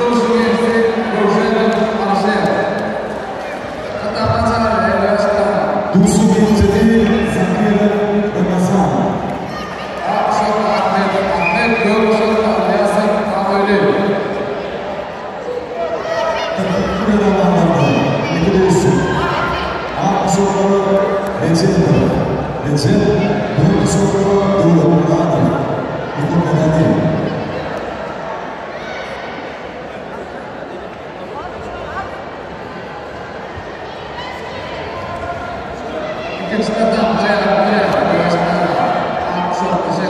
Duşuşygyň ýeňijisi Röwşenow Alyşir. Duşuşygyň ýeňijisi Zakirow Ramazan. Ak şortly Ahmedow Ahmet, gök şortly Alýasow Amoýly. 42 ýyl iki duşuşyk. Ak şortly Rejepow Rejep, gök şortly Döwletmyradow Muhammedali. Ikinji tatap Jaýlap Gürel, göreşmäge ak şortly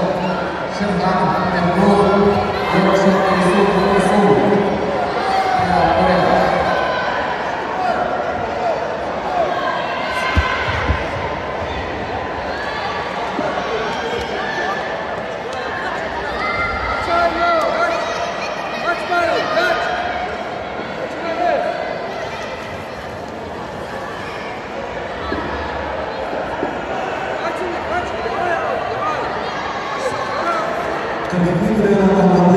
Şirhanow Elbrus, gök şortly Ýusupow Resul, Jaýlap Gürel. 42 ýyl.